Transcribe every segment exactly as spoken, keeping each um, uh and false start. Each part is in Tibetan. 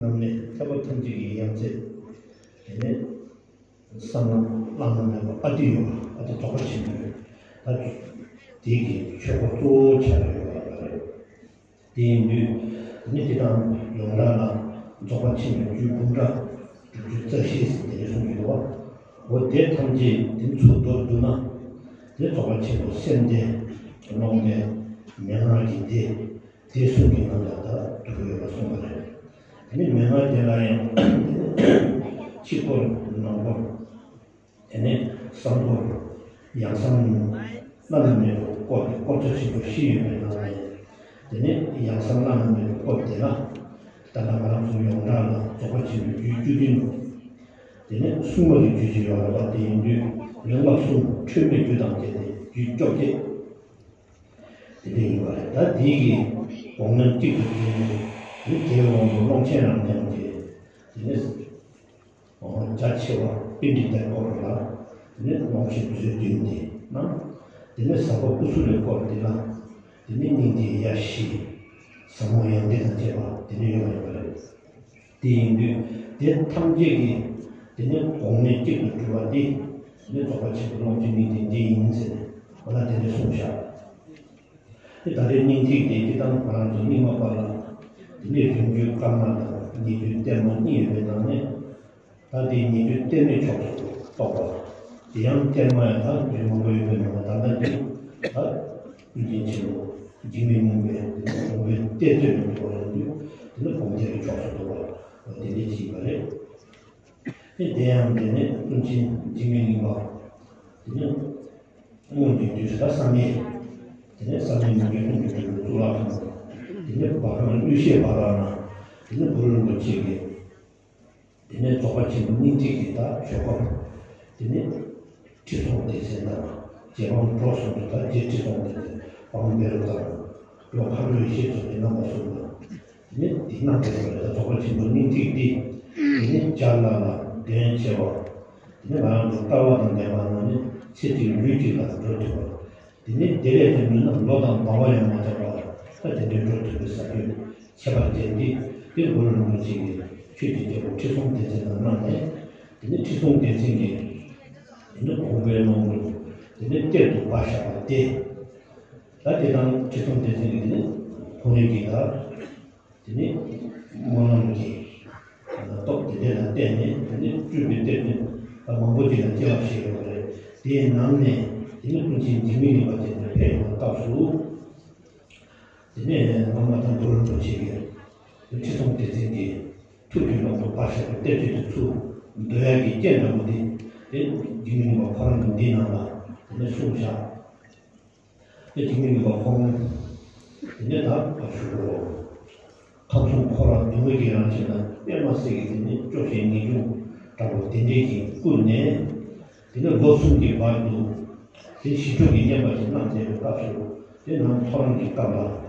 རྣམས་ནི་ཐེག་པ་ཐམས་ཅད་ཀྱི་ཡང་རྩེ། དེ་ནས་གསང་སྔགས་བླ་ན་མེད་པ་ཨ་ཏི་ཡོ་ག་ཨ་ཏི་རྫོགས་པ་ཆེན་པོའི་ད་དེ་གི་ཆོས་སྐོར་གཙོ་བོ་ཆགས་ཡོད་པ་རེད། དེ་ཡིན་དུས་ནི་དེ་དང་ཡོངས་གྲགས་ལ་རྫོགས་པ་ཆེན་པོའི་རྒྱུད་འབུམ་ཕྲག་དྲུག་ཅུ་རྩ་བཞི་ཟེར་དེ་འདྲ་གསུངས་ཡོད་པ། འོ་དེ་ཐམས་ཅད་དེ་ཚུར་མདོར་བསྡུ་ན་དེ་རྫོགས་པ་ཆེན་པོ་སེམས་སྡེ་ཀློང་སྡེ་མན་ངག་གི་སྡེ། དེ་གསུམ་གྱི་ནང་ལ་ད་འདུ་གི་ཡོད་པ་གསུངས་པ་རེད། དེ་ནི་མན་ངག་དེ་ལ་ཡང་ཕྱི་སྐོར་ནང་སྐོར། དེ་ནས་གསང་སྐོར། ཡང་གསང་བླ་ན་མེད་པའི་སྐོར་དེ་སྐོར་ཚོ་ཆེན་པོ་བཞི་ཡོད་པའི་ནང་ནས། དེ་ནས་ཡང་གསང་བླ་ན་མེད་པའི་སྐོར་དེ་ལ། ད་ལྟ་ང་རང་ཚོ་ཡོངས་གྲགས་ལ་རྫོགས་པ་ཆེན་པོའི་རྒྱུད་བཅུ་བདུན་པོ། དེ་ནས་སྲུང་མ་གི་རྒྱུད་ཅིག་ཡོད་རེད་པ། དེ་ཡིན་དུས་ལུང་མ་གསུམ་ཁྲོས་མའི་རྒྱུད་དང་བཅས་ཏེ་རྒྱུད་བཅོ་བརྒྱད། དེ་འདྲ་ཡིན་པ་རེད། ད་དེའི་གི་དགོངས་དོན་གཅིག་ཏུ་བྱས་ནས་མི་དེའི་དབང་དུ་ཀློང་ཆེན་རབ་འབྱམས་ཀྱི་དེ་ནས་རྒྱ་ཆེ་བ་པཎྜི་ཏའི་སྐོར་ལ་དེ་ནས་ཀློང་ཆེན་མཛོད་བདུན་དེ་ན། དེ་ནས་ཟབ་པ་ཀུ་སུ་ལའི་སྐོར་དེ་ལ་དེ་ནས་སྙིང་ཐིག་ཡ་བཞི། ཟབ་མོ་ཡང་ཏིག་དང་བཅས་པ་དེ་འདྲ་ཡོང་ཡོད་པ་རེད། དེ་ཡིན་དུས་དེ་ཐམས་ཅད་ཀྱི་དེ་ནས་གོང་མའི་གཅིག་ཏུ་གྲུབ་པ་འདི། དེ་ནས་རྫོགས་པ་ཆེན་པོའི་ཀློང་ཆེན་སྙིང་ཐིག་འདི་ཡིན་ཟེར་ནས་འོ་ན་དེ་འདྲ་གསུངས་བཞག་དེ་ད་ལྟའི་སྙིང་ཐིག་དེ་སྤྱིར་བཏང་ང་རང་ཚོ་རྙིང་མ་པ་ལ་དེ་ནས་རིང་བརྒྱུད་བཀའ་མ་དང་ཉེ་བརྒྱུད་གཏེར་མ་གཉིས་ཡོད་པའི་ནང་ནས། ད་དེ་ཉེ་བརྒྱུད་གཏེར་མའི་ཕྱོགས་སུ་གཏོགས་པ། དེ་ཡང་གཏེར་མ་ཡང་ད་རིགས་མང་པོ་ཡོད་པའི་ནང་ནས་ད་ལྟ་འདི་ད་ཀུན་མཁྱེན་ཆེན་པོ་འཇིགས་མེད་གླིང་པའི་དགོངས་པའི་གཏེར་མཛོད་ནས་འགྲོ་བ་ཡིན་དུས་དེ་ནི་གོང་གཏེར་གྱི་ཕྱོགས་སུ་གཏོགས་པ་དེ་འདྲ་ཅིག་ཡིན་པ་རེད། དེ་དེ་ཡང་དེ་ནི་ཀུན་མཁྱེན་འཇིགས་མེད་གླིང་པ། དེ་ནི་སྔོན་གྱི་དུས་སུ་ད་བསམ་ཡས། དེ་ནི་བསམ་ཡས་མི་འགྱུར་སྔོན་གྱི་དུས་སུ་གཙུག་ལག་ཁང་། དེ་ནི་བར་ཁང་གླུ་གཞས་པ་ལགས་ན། དེ་ནི་གུ་རུ་རིན་པོ་ཆེ་གིས། དེ་ནས་རྫོགས་པ་ཆེན་པོ་སྙིང་ཐིག་གི་ད་ཆོས་སྐོར། དེ་ནས་ཁྲི་སྲོང་ལྡེ་བཙན་དང་རྗེ་འབངས་གྲོགས་གསུམ་དུ་ད་རྗེ་ཁྲི་སྲོང་ལྡེ་བཙན་འབངས་བེ་རུ་དང་ལོ་མཁའ་འགྲོའི་ཞེས་སོགས་ཀྱི་རྣམ་པ་གསུམ་དང་། དེ་ནས་འདི་རྣམ་པའི་ལ་ད་རྫོགས་པ་ཆེན་པོ་སྙིང་ཐིག་འདི། དེ་ནས་བྱ་ལ་ལ་འགན་ཆེ་བ། དེ་ནས་ང་རང་ཚོ་ལྟ་བ་དང་ལྡན་པ་རྣམས་ནི་ཚེ་གཅིག་ལུས་གཅིག་ལ་འགྲོ་ཐུབ་པ། དེ་ནས་དེ་ལས་དེ་མིན་ན་ལོ་དང་ཟླ་བ་ཡང་མ་འཆར་བར་ད་དེ་འདྲའི་འགྲོ་ཐུབ་པའི་ས་ཁྱོད་ཁྱད་པར་ཅན་འདི་དེ་གུ་རུ་རིན་པོ་ཆེ་གིས་ཆོས་ཀྱི་རྒྱལ་པོ་ཁྲི་སྲོང་ལྡེ་བཙན་ལ་གནང་ནས། དེ་ནས་ཁྲི་སྲོང་ལྡེ་བཙན་གྱིས་དེ་ནས་དགོངས་པའི་ཀློང་དུ་དེ་ནས་གཏེར་དུ་སྦ་བཞག་པ་སྟེ། ད་དེ་དང་ཁྲི་སྲོང་ལྡེ་བཙན་གྱིས་དེ་ནས་ཁོང་རང་གིས་ད། དེ་ནས་སྨོན་ལམ་གྱི་སྟོབས་དེ་འདྲ་ལ་བརྟེན་ནས་དེ་ནས་སྤྲུལ་པའི་གཏེར་དེ་མང་པོ་ཅིག་ལ་སྐྱེ་བ་བཞེས་ཡོད་པ་རེད། དེའི་ནང་ནས་དེ་ནས་ཀུན་མཁྱེན་འཇིགས་མེད་གླིང་པ་དེ་འདྲ་ཕེབས་ཡོང་བའི་སྐབས་སུ། དེ་ནས་སྔོན་མ་དང་གུ་རུ་རིན་པོ་ཆེ་གིས་ཁྲི་སྲོང་ལྡེ་བཙན་གྱི་ཐུགས་ཀྱི་ཀློང་དུ་སྦ་བཞག་པའི་གཏེར་ཆོས་དེ་ཚུར་འདོན་ཡག་གི་རྐྱེན་འདྲ་པོ་དེ་དེ་འཇིགས་མེད་གླིང་པ་ཁོ་རང་གིས་འདིའི་ནང་ལ་དེ་ནས་གསུངས་བཞག་དེ་འཇིགས་མེད་གླིང་པ་ཁོང་དེ་ནས་ད་བར་ཞུ་རོགས། ཁམས་གསུམ་འཁོར་བ་སྡུག་བསྔལ་གྱི་རང་བཞིན་ལ་དཔེ་མ་སྲིད་ཀྱི་དེ་ནས་སྐྱོ་ཤས་ངེས་འབྱུང་དྲག་པོ་དེ་འདྲའི་གིས་བསྐུལ་ནས། དེ་ནས་ལོ་གསུམ་གྱི་བར་དུ་དེ་ཞི་ཁྲོ་གི་བསྙེན་པ་ཞིག་གནང་མཛད་པའི་སྐབས་སུ་དེ་ནང་ཐོ་རངས་ཀྱི་སྐབས་ལ་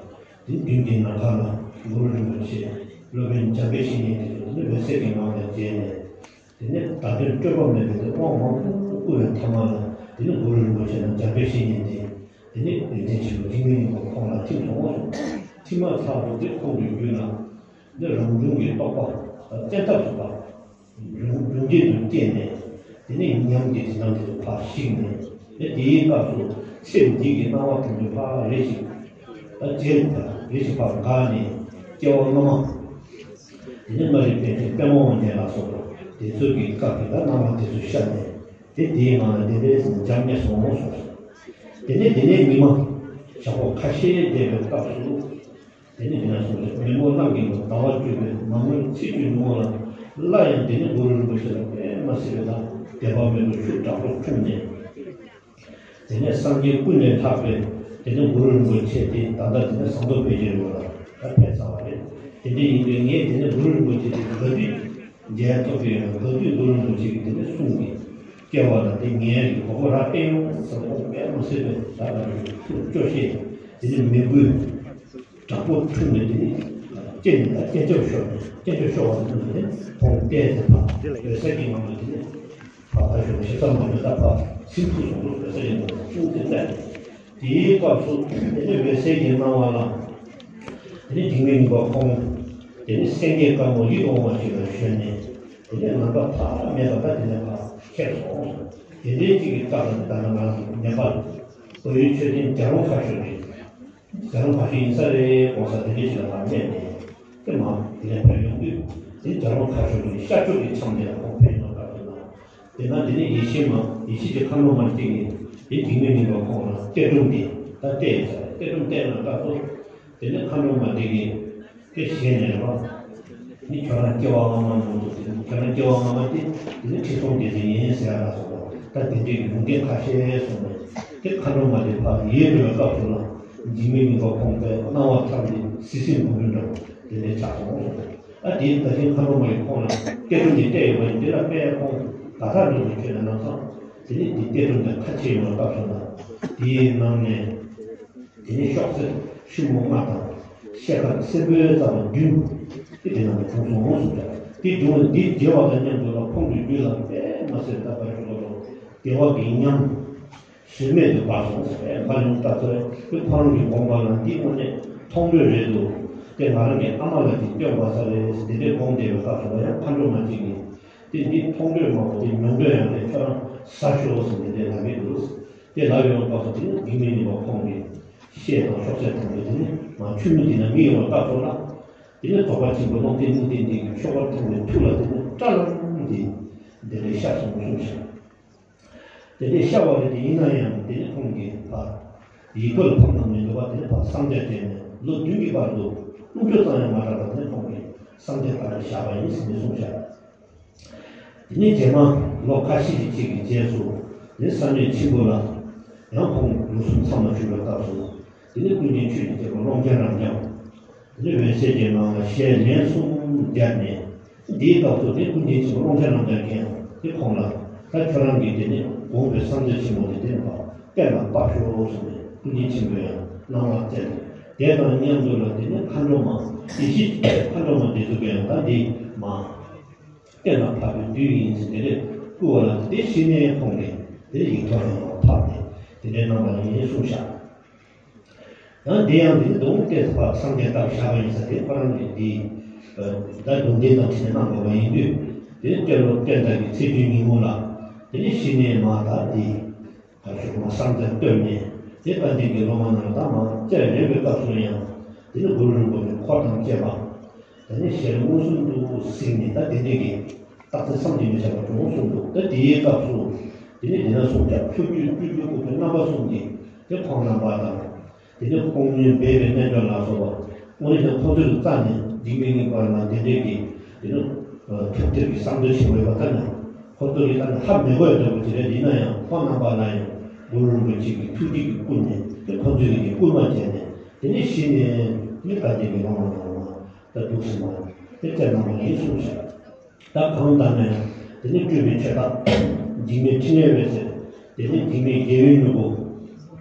དེ་མདུན་གྱི་ནམ་མཁའ་ལ་གུ་རུ་རིན་པོ་ཆེ་སློབ་དཔོན་འཇམ་དཔལ་བཤེས་གཉེན་དེ་ཚོ་དེ་ནས་འོད་གསལ་གྱི་ངང་ལ་མཇལ་ནས། དེ་ནས་བརྡ་དོན་སྤྲོས་པ་མེད་པའི་དབང་མང་པོ་བསྐུར་བའི་ཐ་མ་ལ་དེ་ནས་གུ་རུ་རིན་པོ་ཆེ་དང་འཇམ་དཔལ་བཤེས་གཉེན་དེ་དེ་ནས་རིག་འཛིན་ཆེན་པོ་འཇིགས་མེད་གླིང་པ་ཁོང་ལ་ཐིམ་སོང་ངོ་། ཐིམ་མ་ཐག་ཏུ་དེ་ཁོང་གི་རྒྱུད་ལ་འདི་རང་བྱུང་གི་རྟོགས་པ་བཙན་ཐབས་སུ་བབས། ལུང་ལུང་བསྟན་དུ་བསྐྱེད་ནས་དེ་ནས་ཉམས་ཀྱི་དེ་དང་དེ་ཚོ་ཕར་ཞིག་ནས་དེ་དེའི་སྐབས་སུ་སེམས་འདི་གི་སྣང་བ་དེ་ཚོ་ཕར་རེ་ཞིག་ད་རྗེས་ཕར་རེ་ཞིག་ཕར་འགག་ནས་སྐྱེ་བ་སྔ་མ། དེ་ནས་མངའ་རིས་པཎ་ཆེན་པདྨ་དབང་རྒྱལ་ལ་སོགས་པ་དེ་ཚོ་གི་སྐབས་ཀྱི་ད་སྣང་བ་དེ་ཚོ་ཤར་ནས་དེ་དེའི་ངང་ལ་དེ་འདྲའི་འཇམ་ཉེ་སོང་ངོ་གསུངས་སོང་། དེ་ནས་དེ་ནས་ཉི་མ་ཞག་པོ་ཁ་ཤས་བསྡད་པའི་སྐབས་སུ། དེ་ནས་དེ་ན་སོང་ཙང་མེ་མོ་གླང་གི་ནང་ཟླ་བ་བཅུ་པའི་མ་མོའི་ཚེས་བཅུའི་ནུབ་མོ་ལ་སླར་ཡང་དེ་ནས་གུ་རུ་རིན་པོ་ཆེ་ལ་དཔེ་མ་སྲིད་པའི་ད་དད་པ་མོས་གུས་ཤུགས་དྲག་པོ་འཁྲུངས་ནས། དེ་ནས་སངས་རྒྱས་ཀུན་ལས་ལྷག་པའི་དེ་ནས་གུ་རུ་རིན་པོ་ཆེ་དེ་ད་ལྟ་དེ་ནས་ཟངས་མདོག་དཔལ་གྱི་རི་བོ་ལ་ད་ཕེབས་ཚར་བ་རེད། དེ་འདྲ་ཡིན་དུས་ངས་དེ་ནས་གུ་རུ་རིན་པོ་ཆེ་དེ་ག་དུས་མཇལ་ཐུབ་ཀྱི་ཡོད་ན། ག་དུས་གུ་རུ་རིན་པོ་ཆེ་གི་དེ་ནས་གསུང་གི་སྐྱེ་བ་ལ་དེ་ངའི་གི་གོ་སྐབས་རག་ཨེ་ཡོང་ཟེར་ཁོང་དཔེ་མ་སྲིད་པའི་ད་ལ་ཐུགས་སྐྱོ་ཤས་དེ་ནས་མོས་གུས་དྲག་པོ་འཁྲུངས་ནས་དེ་ནས་སྐྱེ་ནས་ད་སྐྱེ་ཆོག་ཤོར་ནས་སྐྱེ་ཆོག་ཤོར་བ་དེ་ནས་དེ་ནས་ཁོང་བལྟས་ཚེ་ཕ་འོད་གསལ་གྱི་ངང་དུ་དེ་ནས། ཕ་ཕ་ཞོག་ཞེ་ས་མ་ནི་ད་ཕ་སེམས་ཁུར་སོང་འདུག་ཟེར་ཡིན་འདུག་གསུང་དེ་ལྟར། དེའི་སྐབས་སུ་དེ་ནས་འོད་གསལ་གྱི་སྣང་བ་ལ། དེ་ནས་འཇིགས་མེད་གླིང་པ་ཁོང་ དེ་ནས་སེང་གེ་དཀར་མོ་ཡིད་འོང་བ་ཞིག་ལ་ཞོན་ནས། དེ་ནས་ནམ་མཁའ་མཐའ་མེད་པ་ད་དེ་ནས་ཕར་ཁྱེར་སོང་། དེ་འདྲའི་གཅིག་གི་སྐབས་ལ་ད་ནི་ང་རང་ཚོ་ནེ་པཱལ་བལ་ཡུལ་མཆོད་རྟེན་རྒྱལ་རོང་ཁ་ཤོར་རེད། རྒྱལ་རོང་ཁ་ཤོར་ཡིན་ས་རེད་དགོངས་ས་དེ་འདྲའི་ཞིག་ལ་ང་སླེབས་ནས། དེ་མ་དེ་ནས་ཕར་ཡོང་དུས་དེ་རྒྱལ་རོང་ཁ་ཤོར་གྱི་ཤར་ཕྱོགས་ཀྱི་མཚམས་དེ་ལ་ཁོང་ཕེབས་ཡོང་སྐབས་དེ་ན། དེ་ན་དེ་ནས་ཡེ་ཤེས་མ་ཡེ་ཤེས་ཀྱི་མཁའ་འགྲོ་མ་གཅིག་གིས་དེ་འཇིགས་མེད་གླིང་པ་ཁོང་ལ་གཏེར་སྒྲོམ་དེ་ད་གཏད་ཡོད་ས་རེད། གཏེར་སྒྲོམ་གཏད་ན་སྐབས་སུ། དེ་ནས་མཁའ་འགྲོ་མ་དེ་གིས་དེ་ཞལ་ནས་རེད་པ། ནི་ཁྱོད་རང་སྐྱེ་བ་སྔ་མ་ནང་དུ་དེ་ནི་ཁྱོད་རང་སྐྱེ་བ་སྔ་མ་དེ་དེ་ནི་ཁྲི་སྲོང་ལྡེ་བཙན་ཡིན་ཟེར་ཡ་ལ་སོགས་པ་ད་དེ་འདྲའི་གི་ལུང་བསྟན་ཁ་ཤས་གསུངས་ནས། དེ་མཁའ་འགྲོ་མ་དེ་ཕར་ཡལ་འགྲོ་བའི་སྐབས་སུ་ལ་འཇིགས་མེད་གླིང་པ་ཁོང་པའི་སྣང་བ་ཐམས་ཅད་སིལ་སིལ་བུ་རུ་འདྲ་བོ་དེ་འདྲའི་ཆགས་སོང་གསུངས་ནས། ཨ་དེའི་ད་ཕྱིན་མཁའ་འགྲོ་མ་ཡིས་ཁོང་ལ་གཏེར་སྒྲོམ་དེ་གཏད་ཡོད་པ་ཡིན། དེ་ལ་དཔེ་ཁོང་དགའ་ཐག་འདྲ་བོ་ཁྱོད་ལ་གནང་ཙང་། དེ་ནི་དེ་གཏེར་སྒྲོམ་དེ་ཁ་ཕྱེ་ཡོང་བའི་སྐབས་སུ་ལ་དེའི་ནང་ནས། དེ་ནས་ཤོག་སེར་ཤུ་མོ་ལྔ་དང་། ཤེལ་དཀར་སེར་པོའི་རྩ་བ་བདུན། དེ་དེ་ནང་ནས་བྱུང་སོང་ངོ་གསུངས་པས། དེ་བྱུང་བ་འདི་མཇལ་བ་དང་མཉམ་དུ་ལ་ཁོང་གི་རྒྱུད་ལ་དཔེ་མ་སྲིད་དག་པར་བྱུང་བ་དང་བདེ་བ་གི་ཉམས་ཟོལ་མེད་དུ་འབར་སོང་ཟེར་བས། མ་ཡོང་ལྟ་ཚོད་དེ་ཁོ་རང་གི་དགོངས་པ་ལ་འདི་དངོས་གནས་མཐོང་གྲོལ་རེད་འདུག་དེ་ང་རང་གི་ཨ་མ་ལགས་ཀྱིས་སྟོན་པ་ས་རེད་དེ་འདྲའི་དགོངས་བསྡད་པའི་སྐབས་སུ་ལ་ཡང་མཁའ་འགྲོ་མ་གཅིག་གིས་དེ་འདི་མཐོང་གྲོལ་མ་གོ་དེ་མྱོང་གྲོལ་ཡང་དེ་ཁྱོད་རང་ས་ཤོག་ཟེར་དེ་འདྲའི་ལབ་ཀྱི་འདུག་དེ་ལབ་ཡོང་བ་སོགས་དེ་ནི་འཇིགས་མེད་གླིང་པ་ཁོང་གི་ཤེལ་དང་ཤོག་སེར་ཐམས་ཅད་དེ་ནི་མ་ཆུ་མིག་དེ་ན་མིག་ཡོང་བ་ལྟ་ཚོར་ལ། དེ་ནི་རྫོགས་པ་ཆེན་པོ་ཀློང་ཆེན་གླིང་རྟེན་འདི་གི་ཆོས་འཁོར་ཐམས་ཅད་ཐུགས་ལ་དེ་ནི་བཀྲ་ལམ་དེ་དེ་ལས་ཤར་སོང་གསུངས་ཤིང་། དེ་ལས་ཤར་བ་རེད་དེ་ཡིན་ན་ཡང་དེ་ནི་ཁོང་གི་ཕ་ཡིད་ཁོལ་ཕམ་ན་མི་འདུག་པ་དེ་ནི་ཕ་སངས་རྒྱས་བྱས་ནས་ལོ་བདུན་གྱི་བར་དུ་རླུང་ཁྲོད་ཙམ་ཡང་མ་གྲགས་པ་དེ་ནི་ཁོང་གིས་སངས་རྒྱས་ལྟར་བཞག་པ་ཡིན་ཟེར་ནས་གསུངས་ཤག་དེ་ནས་རྗེས་མ་ལོ་ཁ་ཤས་ཀྱི་རྗེས་སུ་དེ་ནས་བསམ་ཡས་མཆིམས་ཕུ་ལ་ཡང་ཁོང་ལོ་གསུམ་མཚམས་ལ་བཞུགས་པའི་སྐབས་སུ་དེ་ནས་ཀུན་མཁྱེན་ཆོས་ཀྱི་རྒྱལ་པོ་ཀློང་ཆེན་རབ་འབྱམས་དེ་ནས་འོད་གསལ་གྱི་ངང་ལ་ཞལ་ལན་གསུམ་བརྒྱབ་ནས། དེའི་སྐབས་སུ་དེ་ཀུན་མཁྱེན་ཆེན་པོ་ཀློང་ཆེན་རབ་འབྱམས་ཀྱིས་ཡང་དེ་ཁོང་ལ་ད་ཁྱོད་རང་གིས་དེ་ནས་དགོངས་པའི་བསམ་རྩེ་ཆེན་མོ་དེ་དེ་ནས་གཏན་ལ་ཕབ་ཤོག་གསུངས་ནས་ཀུན་མཁྱེན་ཆེན་པོས་ཡང་གནང་བ་བསྩལ་ནས་དེ་དང་མཉམ་དུ་ལ་དེ་ནས་མཁའ་འགྲོ་མ་དེ་བཞི་མཁའ་འགྲོ་མ་དེ་ཚོ་གིས་ཡང་ད་འདི་མ། གཏན་ལ་ཕབ་པའི་དུས་ཡིན་ཟེར་དེ་རེད། བསྐུལ་བ་ལ་དེ་གཞི་ནས་ཁོང་གིས་དེ་ཡིག་ཐོག་ནས་ཕབ་ནས་དེ་འདྲའི་གནང་བ་ཡིན་གསུངས་ཤག་ཡང་དེ་ཡང་དེ་ནི་དོང་སྟེ་ཕར་སངས་རྒྱས་བཏབ་བཞག་པ་ཡིན་ས་དེ་ཁོ་རང་གིས་དེ་ད་སྒྲུང་འདི་དང་ཕྱི་ནས་གནང་དགོས་པ་ཡིན་དུས་དེ་ནི་སྟོན་ལོ་སྟོན་ཟླ་གི་ཚེས་བཅུའི་ཉིན་མོ་ལ་དེ་ནི་གཞི་ནས་མ་ད་དེ། བར་ཞོག་མ་བསམ་དང་བསྟུན་ནས་དེ་དཔལ་ལྡན་གྱི་སློབ་མ་རྣམས་དང་མ་བཅར་ཡོད་པའི་སྐབས་སུ་ཡང་དེ་ནི་གུ་རུ་རིན་པོ་ཆེ་འཁོར་དང་བཅས་པ་དེ་ནི་ཞལ་མངོན་སུམ་དུ་གཟིགས་ནས་ད་དེ་འདྲའི་གི་རྟགས་མཚན་བསམ་གྱིས་མི་ཁྱབ་པ་བྱུང་གསུངས་འདུག་ད་དེའི་སྐབས་སུ་དེ་ནི་དེ་ན་གསུང་བྱ་ཕུར་བུས་སྤྲུལ་པའི་སྐུ་ཚེ་རྣམ་པ་གསུམ་གྱིས་དེ་ཁོང་རྣམ་པ་དང་། དེ་ནས་དཔུང་ནི་སྦས་པའི་རྣལ་འབྱོར་ལ་སོགས་པ་དངོས་གནས་ཀྱང་ཁོ་ཚོའི་རྩ་ནས་འཇིགས་མེད་གླིང་པ་ལ་དེ་འདྲའི་གི་དེ་ནི་ཐུགས་གཏེར་གྱི་བསམ་ཚུལ་ཆེན་པོ་ཡོད་པ་ལྟར་ན་ཁོ་ཚོ་ཡི་ལྟར་ན་ཧ་མི་གོ་ཡ་འདྲ་པོ་ཅིག་རེད། ཡིན་ན་ཡང་ཁོང་རྣམ་པ་ལ་ཡང་གུ་རུ་རིན་པོ་ཆེ་གི་ཐུགས་རྗེ་གི་སྐུ་ནས་དེ་ཁོ་ཚོའི་གི་སྐུལ་མ་བྱས་ནས་དེ་ནས་གཞི་ནས་མི་དགའ་ལྡན་གྱི་ལོ་མ་ནང་མ་ད་འདུག་སེ་མ་དེ་བཙལ་གནང་བ་ཡིན་གསུངས་ཤག་ད་གང་ལྟར་ན་ཡང་དེ་ནི་སྤྲུལ་པའི་ཆོས་བདག་འཇིགས་མེད་ཕྲིན་ལས་འོད་ཟེར། དེ་ནི་འཇིགས་མེད་རྒྱལ་བའི་མྱུ་གུ་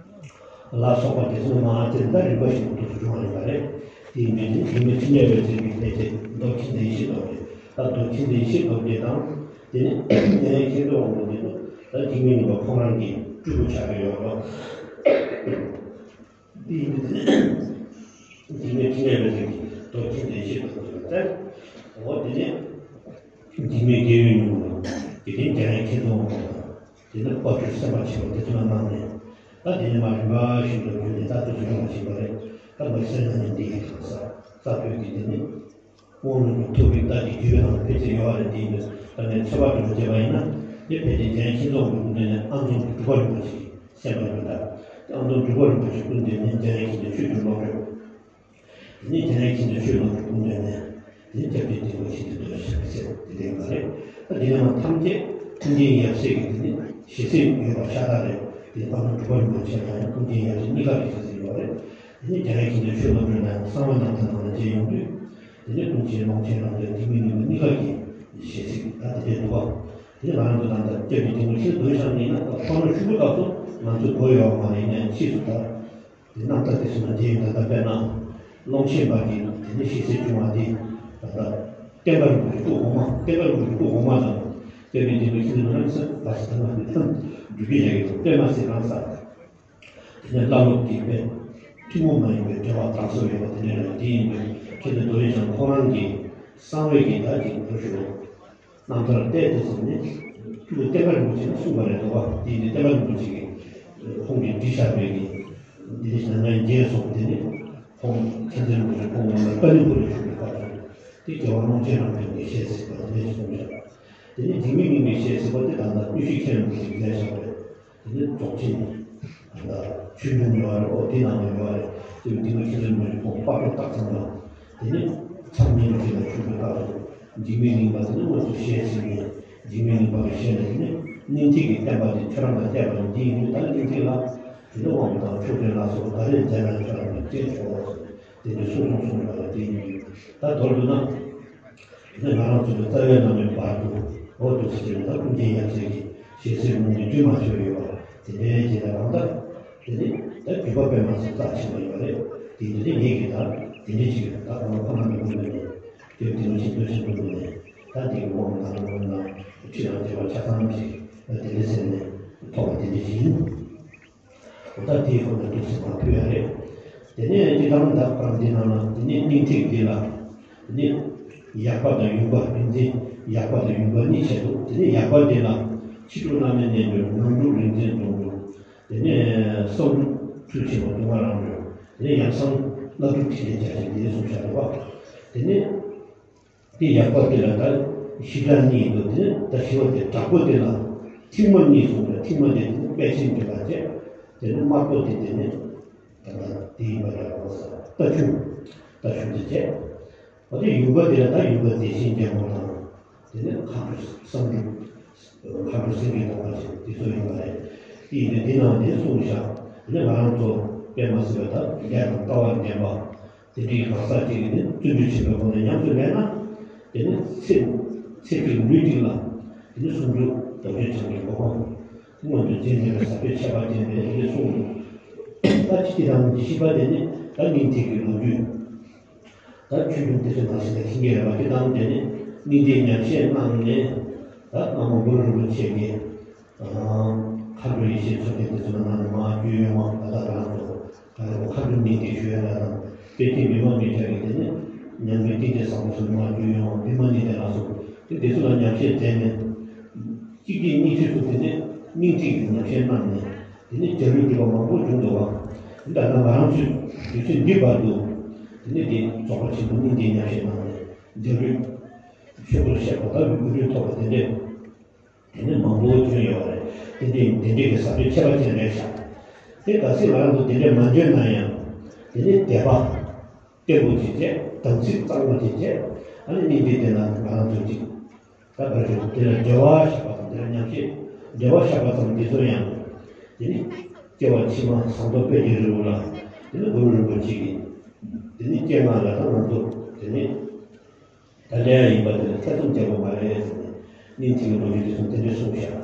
ལ་སོགས་པ་དེ་ཚོ་མ་ཚད་ད་རིམ་པ་བཞིན་དུ་འདུག་སེ་བྱུང་བ་ཡིན་པ་རེད། དེ་ཡིན་པས་ནི་འཇིགས་མེད་ཕྲིན་ལས་འོད་ཟེར་གྱི་ཕལ་ཆེར་མདོ་མཁྱེན་བརྩེ་ཡེ་ཤེས་ལྡོག་ཕྱོགས། ད་མདོ་མཁྱེན་བརྩེ་ཡེ་ཤེས་ལྡོག་ཕྱོགས་དང་། དེ་ནི་མཁྱེན་བརྩེ་མཁྱེན་བརྩེ་དབང་པོ་དེ་ཚོ་ད་འཇིགས་མེད་གླིང་པ་ཁོང་རང་གི་སྤྲུལ་སྐུ་ཆགས་ཀྱི་ཡོད་རེད། འདི་ཡིན་ཏེ། འཇིགས་མེད་ཕྲིན་ལས་རེ་རེ་གི་མདོ་མཁྱེན་བརྩེ་ཡེ་ཤེས་ལྡོག་ཕྱོགས་ལ་བཙལ། འོ་དེ་ནས་འཇིགས་མེད་རྒྱལ་བའི་མྱུ་གུ་ལ་དེ་ནས་འཇམ་དབྱངས་མཁྱེན་བརྩེ་དབང་པོ་དང་། དེ་ནས་དཔལ་སྤྲུལ་སེམས་དཔའ་ཆེན་པོ་དེ་ཚོ་ལ་གནང་ནས། ད་དེ་ནས་མ་རིམ་པ་བཞིན་དུ་བརྒྱུད་ནས་ད་དུ་སུ་ཡོང་བ་ཞིག་པ་རེད། ད་མ་སེར་སྣ་ནས་འདི་ཡི་གང་ཟག་རྩ་བོད་ཀྱི་དེ་ནི། དབང་ལུང་གི་ཐུགས་ཀྱི་རྟགས་ཀྱི་བརྒྱུད་པའི་ནང་ཕལ་ཆེར་ཡོད་པ་རེད། དེ་ཡིན་དུས་ད་ནས་ཚོད་དཔག་འདྲ་པོ་བྱས་པ་ཡིན་ན་དེ་ཕལ་ཆེར་འཇམ་དབྱངས་མཁྱེན་བརྩེ་དབང་པོའི་སྐུ་མདུན་ནས་ཨ་འཛོམ་གྱི་འབྲུག་པ་རིན་པོ་ཆེ་གི་སེམས་པ་ཡོད་ད། དེ་ཨ་འཛོམ་འབྲུག་པ་རིན་པོ་ཆེའི་སྐུ་མདུན་ནས་འཇམ་དབྱངས་མཁྱེན་བརྩེ་ཆོས་ཀྱི་བློ་གྲོས། དེ་ནས་འཇམ་དབྱངས་མཁྱེན་བརྩེ་ཆོས་བློ་གྲོས་སྐུ་མདུན་ནས་དེ་ནས་སྐྱབས་རྗེ་དིལ་མགོ་མཁྱེན་བརྩེ་རྡོ་རྗེ་ཟེར་དེ་འདྲ་ཡིན་པ་རེད། ད་དེ་ནས་མ་ཐམས་ཅད་ཀུན་མཁྱེན་ཡབ་སྲས་ཀྱི་དེ་ནས་ཞལ་གཟིགས་ཡོད་པ་ཤ་སྟག་རེད། དེ་ཨ་འཛོམ་འབྲུག་པ་རིན་པོ་ཆེ་དང་ཡང་ཀུན་མཁྱེན་ཡབ་སྲས་གཉིས་ཀ་གི་ཞལ་གཟིགས་ཡོད་རེད། དེ་ནས་འཇམ་དབྱངས་མཁྱེན་བརྩེ་ཆོས་བློ་གྲོས་ལ་གསང་བའི་རྣམ་ཐར་ནང་ལ་མཇལ་ཡོང་དུས། དེ་ནས་ཀུན་མཁྱེན་ཀློང་ཆེན་རབ་འབྱམས་འཇིགས་མེད་གླིང་པ་གཉིས་ཀ་གི་ཞལ་གཟིགས་ད་དེ་འདྲའི་འདུག་པ། དེ་ནས་ང་རང་ཚོ་ད་ལྟ་སྐྱབས་ཀྱི་དེ་ངོ་ཤེས་འདོན་བཞག་ནས་ན་ད་ཁོ་རང་ཤུ་གུ་སྐབས་སུ་ང་ཚོས་གོ་ཡོད་པ་མ་རེད། ཡིན་ནའི་ཕྱིས་སུ་ད་དེ་རྣམ་ཐར་དེ་ཚོ་ན་དེ་ཡིན། ད་ལྟ་དཔེར་ན་ཀློང་ཆེན་པ་གི་དེ་ནས་ཞལ་གཟིགས་བྱུང་བ་དེ་ད་ལྟ་བསྟན་པ་རིན་པོ་ཆེ་སྐུ་གོང་མ་བསྟན་པ་རིན་པོ་ཆེ་སྐུ་གོང་མ་དང་སྐྱབས་ཀྱི་དེ་ངོ་ཤེས་འདོན་ན་ཚེ་བ་ཞིག་ད་ང་འགྲུབ་ཀྱི་ཡ་གི་འདུག་དཔེ་མ་སྲིད་རང་ས། དེ་ནས་བླ་སློབ་ཀྱི་དཔེ་ཐུན་མོང་མ་ཡིན་པའི་འབྲེལ་བ་དམ་ཟབ་ཡོད་པ་དེ་འདྲ་ལ་དེ་ཡིན་པས་ མཁན་པོ་རྡོ་རྗེ་འཆང་ཁོང་རང་གི་གསང་བའི་གི་ད་ཅིག་འགྲོ་ཞུ་རྣམ་ཐར་བལྟས་ཏེ་ཟིན་ནས་ཁྱུ་བོ་བསྟན་པ་རིན་པོ་ཆེ་ནས་གསུངས་པ་རེད་འདུག་བ། དེ་ཡིན་དུས་བསྟན་པ་རིན་པོ་ཆེ་གིས་ཁོང་གིས་བྲིས་བཞག་པའི་གི་འདི་ནི་ནང་ན་རྒྱས་སོང་། དེ་ནི་ཁོང་མཁན་པོ་རྡོ་རྗེ་འཆང་ཁོང་རང་ལ་ཀ་ལི་པུ་རི་བཞུགས་པའི་སྐབས་སུ་དེ་རྒྱལ་བ་ཀློང་ཆེན་རབ་འབྱམས་ཀྱིས་བཞེས་ཟིན་པ་དེ་ནས་གསུངས་བཞག་དེ་ནི་འཇིགས་མེད་གླིང་པས་བཞེས་ཟིན་པ་དེ་ད་ལྟ་དངོས་གཞི་མཁན་རིན་པོ་ཆེས་མཛད་བཞག་པ་རེད། དེ་ནི་རྫོགས་ཆེན་ཆོས་འབྱུང་ཡོད་རེད། ཨོ་དེ་ནང་ལ་ཡོད་རེད། དེ་དེ་ནི་ཆོས་འབྱུང་མ་ཞིག་ཁོང་པར་སྐྲུན་བཏང་ཚང་མ་དེ་ནི་མཚམས་གཉིས་ལ་དེ་ལ་ཆོས་འབྱུང་བཏགས་རེད། འཇིགས་མེད་གླིང་པ་དེ་ནི་དངོས་སུ་ཞལ་གཟིགས་ནས་འཇིགས་མེད་གླིང་པ་གི་ཞལ་ནས་དེ་ནི་སྙིང་ཐིག་གི་བསྟན་པ་དེ་ཁྱོད་རང་ལ་གཏད་པ་ཡིན། འདི་ཡིན་དུས་ད་སྙིང་ཐིག་ལ་དེ་ནི་དབང་དང་མཆོད་རྟེན་ལ་སོགས་ག་རེ་མཛད་ན་ཁྱོད་རང་གི་རྐྱེན་ཆོག་ཟེར་དེ་ནི་གསུངས་གསུངས་གསུངས་པ་ལ་དེ་ཡིན། ད་མདོར་བསྡུ་ན། དེ་ནས་ང་རང་ཚོ་གི་རྩ་བའི་བླ་མའི་བར་དུ་འོ་འདུག་ཟེར་གྱི་རེད། ད་ཀུན་མཁྱེན་ཡབ་སྲས་ཀྱི་ཞལ་གཟིགས་ལུང་གི་བརྒྱུད་མ་ཆོད་ཡོད་པ་དེ་འདྲའི་རྗེས་ལ་རང་ད་དེ་ནི་ད་བརྒྱུད་པ་པད་མ་ཚེ་རྩ་ཆེན་པོ་ཡོད་རེད། དེ་འདི་ནི་ངེད་ཀྱི་ད་དེ་འདྲའི་ཅིག་ད་ཁོང་ཁོ་ན་མི་དགོས་ནས་དེ་དེ་ནི་ཆེད་དུ་ཆེད་དུ་དགོས་ནས་ད་དེ་གི་དབང་དང་ལུང་ན་ཁྲི་དང་བཅས་པ་ཆ་ཚང་ཞིག་དེ་འདྲའི་ཟེར་ནས་ཐོབ་པ་དེ་འདྲའི་ཞིག་ཡིན། ད་དེའི་སྐོར་ལ་ཏོག་ཙམ་མར་ཕུལ་ཡ་རེད། དེ་ནས་སྤྱིར་བཏང་ད་བར་འདི་ནང་ལ་དེ་ནས་སྙིང་ཐིག་འདི་ལ་དེ་ནས་ཡག་པ་དང་ཡོང་འབབ་རིག་འཛིན་ཡག་པ་དང་ཡོང་འབབ་གཉིས་བྱས་འདུག་དེ་ནས་ཡག་པ་འདི་ལ་ཕྱི་དྲོ་བླ་མའི་རྣལ་འབྱོར། ནང་དྲོ་རིག་འཛིན་སྡོང་གྲོགས། དེ་ནས་བསམ་གྲུབ་ཚུལ་ཁྲིམས་སྡོང་བོ་རང་གྲོལ། དེ་ནས་ཡང་གསང་བླ་སྒྲུབ་ཕྲིན་ལས་རྒྱ་ཆེན་འདི་གསུངས་བཞག་འདུག་བ། དེ་ནས། དེ་ཡག་པ་དེ་ལ་ད་ཞི་དྲག་གཉིས་འདུག་དེ་ནི་ད་ཞི་བ་དེ་དྲག་པོ་དེ་ལ་ཐིག་མ་གཉིས་གསུངས་པས། ཐིག་མ་དེ་དེ་ནི་དཔལ་ཆེན་འདུས་པ་བཅས། དེ་ནི་དམར་པོ་དེ་དེ་ནི་ད་ལྟ་དེ་ཡིན་པ་འདྲ་བ་ས་རྟ་ཁྱུང་། རྟ་ཁྱུང་དེ་བཅས། འོ་དེ་ཡུངས་པ་དེ་ལ་ད་ཡུངས་པ་བདེ་ཆེན་རྒྱལ་མོ་དང་། དེ་ནི་མཁའ་འགྲོ་བསམ་འགྲུབ། མཁའ་འགྲོ་སེང་གེ་དང་མ་བཅས་དེ་ཚོ་ཡིན་པ་རེད། དེ་ཡིན་དུས་དེ་ནང་དེ་གསུངས་བཞག་དེ་ནི་ང་རང་ཚོ་དཔེ་མ་སྲིད་པ་ད་ལས་དང་ལྟ་བ་ལྡན་པ། དེ་འདྲའི་གང་ཟག་ཅིག་གིས་ནི་བརྩོན་འགྲུས་ཆེན་པོའི་སྒོ་ནས་ཉམས་སུ་ལེན་ན། དེ་ནི་ཚེ་ཚེ་གཅིག་ལུས་གཅིག་ལ་དེ་ནི་ཟུང་འཇུག་རྡོ་རྗེ་འཆང་གི་གོ་འཕང་མངོན་དུ་བྱེད་ནུས་པའི་ཟབ་ཆོས་ཁྱད་པར་ཅན་རེད་ཅེས་གསུངས་འདུག་ད་ཅི་སྟེ་རང་གི་བཞི་པ་དེ་ནི་ད་སྙིང་ཐིག་གི་ལོ་རྒྱུས། ད་ཆོས་འབྱུང་དེ་ཚོ་ནང་བཞིན་ལ་ཤིང་རྒྱལ་ར་བ་དེ་དང་དེ་ནི་སྙིང་ཐིག་ཉམས་བཞེས་གནང་ནས། ད་སྔ་མོ་གུ་རུ་རིན་པོ་ཆེ་གིས། མཁའ་འགྲོ་ཡེ་ཤེས་མཚོ་རྒྱལ་དེ་ཚོ་ནང་ནས་མར་བརྒྱུད་ཡོང་བ་ད་ལྟ་རང་ཚོ་ག་རེ་མཁའ་འགྲོ་མིང་དེ་ཞུ་ཡ་ལ་དང་དཔལ་ལྡན་མི་མང་མི་ཆ་གི་དེ་ནི་ཉམས་པའི་ཏིང་ངེ་ཟབ་པོ་ཚོ་མར་བརྒྱུད་ཡོང་བ་མི་མང་ནི་དེ་ལ་སོགས་དེ་དེ་ཚོ་ལ་ཉམས་བཞེས་མཛད་ནས་གཅིག་གིས་གཉིས་ཚུལ་དུ་དེ་ནི་སྙིང་ཐིག་གི་ཉམས་བཞེས་གནང་ནས་དེ་ནི་འཇའ་ལུས་སྒྲུབ་པ་མང་པོ་བྱུང་འདུག་བ། ད་ལྟ་ང་རང་ཚོའི་དུས་ཚོད་འདི་བར་དུ་དེ་ནི་དེ་རྫོགས་པ་ཆེན་པོ་སྙིང་ཐིག་ཉམས་བཞེས་གནང་ནས་འཇའ་ལུས་ཆོས་སྐུར་གཤེགས་པ་དང་འོད་ལུས་ཐོབ་པ་དེ་འདྲས། དེ་ནི་མང་པོ་བྱོན་ཡོད་རེད། དེ་འདྲའི་དེ་འདྲའི་གི་ཟབ་ཆོས་ཁྱད་པར་ཅན་རེད་ཤག་དེ་གལ་སྲིད་ང་རང་ཚོ་དེ་འདྲས་མ་འཇོན་ན་ཡང་། དེ་ནི་དད་པ་བརྟན་པོ་ཅིག་བྱས། དམ་ཚིག་གཙང་མ་ཅིག་བྱས། ཨ་ནི་སྙིང་ཐིག་དེ་ལ་ང་རང་ཚོ་ཅིག་ད་ག་རེ་ཞུ། དེ་ལ་འབྲེལ་བ་བཞག་པ་དང་། དེ་ལ་ཉམས་བཞེས་འབྲེལ་བ་བཞག་པ་ཙམ་འདི་ཚོ་ཡང་། དེ་ནི་སྐྱེ་བ་ཕྱི་མ་ཟངས་མདོག་དཔལ་གྱི་རི་བོ་ལ། དེ་ནི་གུ་རུ་རིན་པོ་ཆེ་གིས། དེ་ནི་སྐྱེ་སྔ་ལ་ད་ང་ཚོ་དེ་ནི། ད་ལས་ཡིན་པ་དེ་ལ་ཐེ་ཚོམ་བྱེད་དགོས་མ་རེད་ཟེར་ནས། སྙིང་ཐིག་གི་ལོ་རྒྱུས་དེ་ཚོ་དེ་འདྲས་གསུངས་ཤག་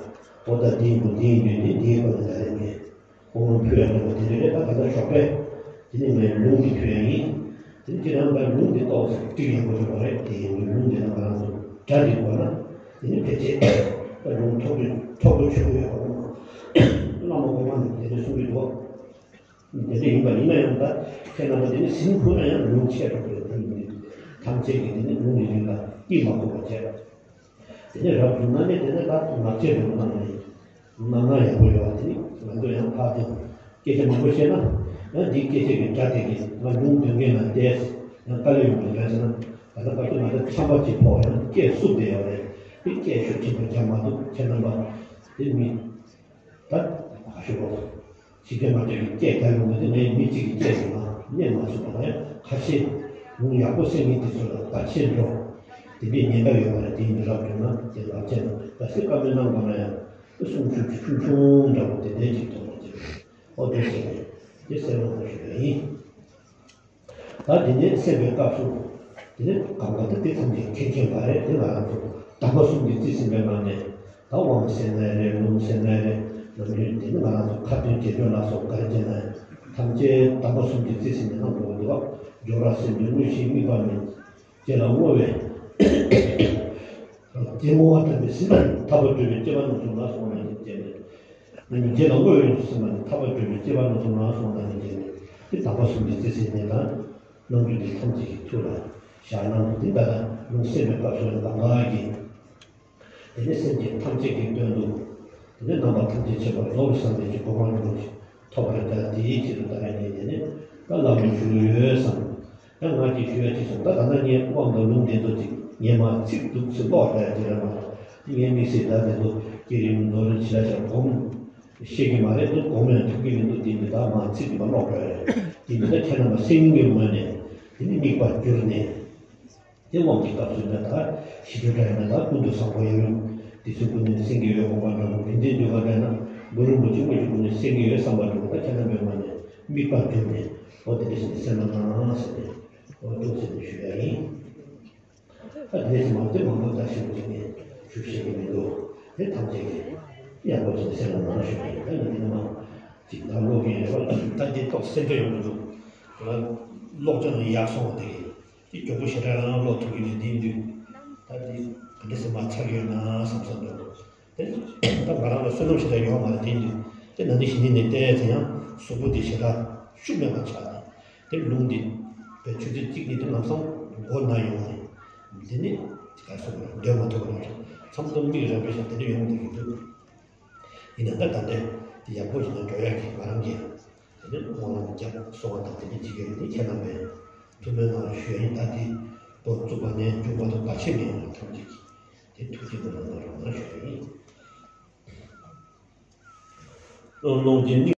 འོ་ད་འདིའི་མགོ་འདིའི་མདུན་དེ་འདིའི་སྐོར་ནས་ད་རེས་ངས་དབང་ལུང་ཕུལ་ཡ་འདྲ་པོ་དེ་འདྲས་རེད། ད་ད་ལྟ་ཞོགས་པས་དེ་ནས་ངས་ལུང་འདི་ཕུལ་ཡ་ཡིན། དེ་ནས་ཁྱེད་རང་ད་ལུང་འདི་ཏོག་ཙམ་འགྲིག་ཡག་པོ་ཡོད་པ་རེད། དེ་ཡིན་དུས་ལུང་འདི་ན་ང་རང་ཚོ་སྒྲ་འདི་གོ་ན་དེ་ནས་ཕལ་ཆེར་ད་ལུང་ཐོག་ཏུ་ཐོག་ཏུ་ཆུད་ཡོད་པ་རེད། བླ་མ་གོང་མ་ནས་དེ་འདྲས་གསུང་གི་འདུག་དེ་འདྲ་ཡིན་པ་ཡིན་ན་ཡང་། ད་ཁྱེད་རྣམ་པ་དེ་ནི་ཟིན་ཐུབ་ན་ཡང་ལུང་ཆད་འགྲོ་དགོས། དེ་ནི་ཐམས་ཅད་ཀྱིས་དེ་ནི་ལུང་གི་རིགས་ལ་དཀྱིལ་མ་ཁུག་པ་བྱས། དེ་ནས་རབ་བྱུང་ན་ནི་དེ་ནི་ད་ངག་བཅད་འགྲོ་གནང་ནས་གནང་ན་ཡག་པོ་ཡོད་པ། དེ་ནི་ང་ཚོ་ཡང་ཕར་དེ་སྐད་ཆ་མང་པོ་བཤད་ན་ཡང་འདིའི་སྐད་ཆ་གི་སྒྲ་དེ་གིས་ང་ལུང་འདོན་མཁན་ལ་བལྟས་ཡང་དཀའ་ལས་ཡོང་གི་རེད་ཟེར་ན། ད་ལྟ་བར་དུ་ང་ཚོ་ཆམ་པ་ཅིག་ཕོག་ཡང་སྐད་བསུབས་བསྡད་ཡོད་རེད། དེ་སྐད་ཤུགས་ཆེན་པོ་རྒྱག་མ་ཐུབ། ཁྱེད་རྣམ་པ་དེ་མི། ད་ག་ཞུ་གོ། ཕྱི་རྒྱལ་མ་གཏོགས་ཀྱི་སྐད་རྒྱག་ཡོང་གི་འདུག་ངས་མི་གཅིག་གི་སྐད་དེ་མ་སྙན་མ་སོང་བ་ཡང་ཁ་ཤས་ལུང་ཡག་པོ་གསན་མཁན་དེ་ཚོ་ལ་བརྡ་ཆད་འགྲོ། དེ་འདྲའི་ཉེན་ཁ་ཡོད་པ་རེད། དེ་ཡིན་དུས་རབ་བྱུང་ན་དེ་ལ་བྱས་ན་ད་སེ་བཀའ་མོལ་གནང་དགོས་ན་ཡང་དེ་གསུང་ཆུང་ཆུང་ཆུང་འདྲ་པོ་དེ་འདྲའི་ཅིག་ཐོག་ནས་ཅིག་ཨོ་དེ་བྱས་ནས་དེ་གསན་རོགས་གནང་ཞུ་ཡ་ཡིན། ད་དེ་ནས་གསན་པའི་སྐབས་སུ། དེ་ནས་གང་ག་ད་དེ་ཐམས་ཅད་མཁྱེན་མཁྱེན་པ་རེད། དེ་ང་རང་ཚོ་དམ་པ་གསུམ་གྱིས་རྩིས་ཟིན་པའི་ནང་ནས་ད་དབང་ཟེར་ན་རེད། ལུང་ཟེར་ན་རེད། ནམ་རྒྱུན་དེ་ནི་ང་རང་ཚོ་ཁ་ཏོན་དགྱེས་སྦྱོར་ལ་སོགས་ག་རེ་བྱས་ན་ཐམས་ཅད་དམ་པ་གསུམ་གྱིས་རྩིས་ཟིན་པའི་ནང་དུ་འདུག་སྦྱོར་བ་ཟེར་དུས་དངོས་གཞིའི་དམིགས་པ་མིན། དེ་ལ་བསྔོ་བས། དེ་བསྔོ་བ་དམ་པའི་སེམས་ཐར་པ་སྒྲུབ་པའི་སྐྱེ་བ་སྣ་ཚོགས་ལ་སོགས་ན་ནི་བྱས་ནས། ནི་དེ་ལ་བསྔོ་བའི་སེམས་ནི་ཐར་པ་སྒྲུབ་པའི་སྐྱེ་བ་སྣ་ཚོགས་ལ་སོགས་ན་ནི་བྱས་ནས། དེ་དམ་པ་གསུམ་གྱིས་རྩིས་ཟིན་ནས་དང་། གནང་རྒྱུ་འདི་ཐམས་ཅད་ཀྱི་ཐུགས་ལ་བཞག་གནང་། འདི་ལྟར་ལུང་གསན་པའི་སྐབས་སུ་ཡང་གང་ག་གིས། དེ་ནས་སེམས་ཅན་ཐམས་ཅད་ཀྱི་དོན་དུ། དེ་ནས་རྣམ་པ་ཐམས་ཅད་མཁྱེན་པ་རྫོགས་པའི་སངས་རྒྱས་ཀྱི་གོ་འཕང་རིན་པོ་ཆེ་ཐོབ་པར་བྱ། དེའི་ཆེད་དུ་ད་རེས་ནས་དེ་ནས་ད་ལམ་ལུགས་ཞུ་ཡོད་བསམ། ད་ང་གིས་ཞུ་ཡ་ཅི་སོང་། ད་ད་ལྟ་ངས་དབང་དང་ལུང་དེ་ཚོ་ཅིག་ངས་མ་ཚིག་འདུག་ཚིག་ཀློག་རེད་ཅེས་རེད་མ་གཏོགས། དེ་ངས་དམིགས་བསལ་ད་དེ་ཚོ་བསྐྱེད་རིམ་མདོར་བྱས་ལ་བྱ་སྒོམ་ཤེས་ཀྱི་མ་རེད་འདུག་སྒོམ་ཡང་ཐུབ་ཀྱི་མི་འདུག་དེ་འདི་ད་མ་ཚིག་དེ་མ་ཀློག་རེད། དེ་འདི་ད་ཁྱེད་རྣམ་པ་སེམས་ཀྱི་ངོས་ནས་དེ་ནི་དམིགས་པ་བསྒྱུར་ནས། དེ་དབང་གི་སྐབས་སུ་ཡིན་ན་ད་ཞི་ཁྲོའི་སྒྲ་ཡིན་ན་ད་ཀུན་ཏུ་བཟང་པོ་ཡབ་ཡུམ་དེ་ཚོའི་སྐུ་ནས་གསན་གྱི་ཡོད། དགོངས་པ་འདྲ་པོ་རིག་འཛིན་འདུས་པ་འདྲ་ན་གུ་རུ་རིན་པོ་ཆེ་དངོས་ཀྱི་སྐུ་ནས་གསན་གྱི་ཡོད་བསམ་པ་འདྲ་པོ་ད་ཁྱེད་རྣམ་པའི་ངོས་ནས་དམིགས་པ་བསྒྱུར་ནས། འོ་དེ་འདྲ་ཞིག་གསན་གནང་ཟེར་ནས། འོ་ཅུང་ཟད་ནས་ཞུ་ཡ་ཡིན། ད་དེ་ནས་མང་དེ་མང་པོ་ད་ཞུ་གི་ནས་ཞུ་ཤེས་ཀྱི་མི་འདུག་དེ་ཐམས་ཅད་ཀྱིས་ཡག་པོ་བྱས་ནས་གསན་གནང་ཞུ་གི་ཡིན། ད་ཡིན་དེ་མང་ཅིག་ད་ཀློག་གི་ཡོད་པ། ད་འདི་ཏོག་སེམས་ཁྲལ་ཡོང་གི་འདུག་ཀློག་སྦྱང་ཡག་སོང་བ་དེ་གིས། དེ་མགྱོགས་པོ་ཞེ་དྲག་རང་ཀློག་ཐུབ་ཀྱི་མེད། དེ་ཡིན་དུས་ད་དེ་ག་འདྲ་སེ་མ་ཚར་ཡོད་ན་བསམ་བསམ་འདུག་དེ་ད་ང་རང་ལ་བསོད་ནམས་ཞེ་དྲག་ཡོད་མ་རེད། དེ་ཡིན་དུས་དེ་ན་ནིང་གཞེས་ནིང་ནས་བལྟས་ཚེ་ཡང་གཟུགས་པོ་དེ་ཞེ་དྲག་ཤུགས་མེད་པ་ཆགས་ནས། དེ་ལུང་འདི་བའི་ཆུ་ཚོད་གཅིག་གཉིས་དེ་ལམ་སང་མགོ་ན་ཡོང་ནས། དེ་ནི་ག་སོ་སྡོད་མ་ཐུབ་པ་རེད། མཚམས་མཚམས་མིག་རལ་པས་ཤར་དེ་འདྲ་ཡོང་བསྡད་ཀྱི་འདུག་ཡིན་ན་ད་ད་ལྟའི་དེ་ཡག་པོ་ཞིག་ནས་འགྲོ་ཡག་གི་ང་རང་གིས་དེ་ནས་སྨོན་ལམ་རྒྱབ་གསོལ་བ་དང་དེ་འདྲ་བྱེད་ཀྱི་ཡོད། དེ་ཁྱེད་རྣམ་པས་ཐུགས་སྨོན་གནང་ཞུ་ཡ་ཡིན། ད་དེ་འགོ་བཙུགས་པ་ནས་མཇུག་བར་དུ་བར་ཆད་མེད་ཡོང་བ་ཐམས་ཅད་ཀྱིས་དེ་ཐུགས་རྗེ་སྨོན་ལམ་གནང་རོགས་གནང་ཞུ་ཡ་ཡིན། ཀློང་ཆེན་གླིང་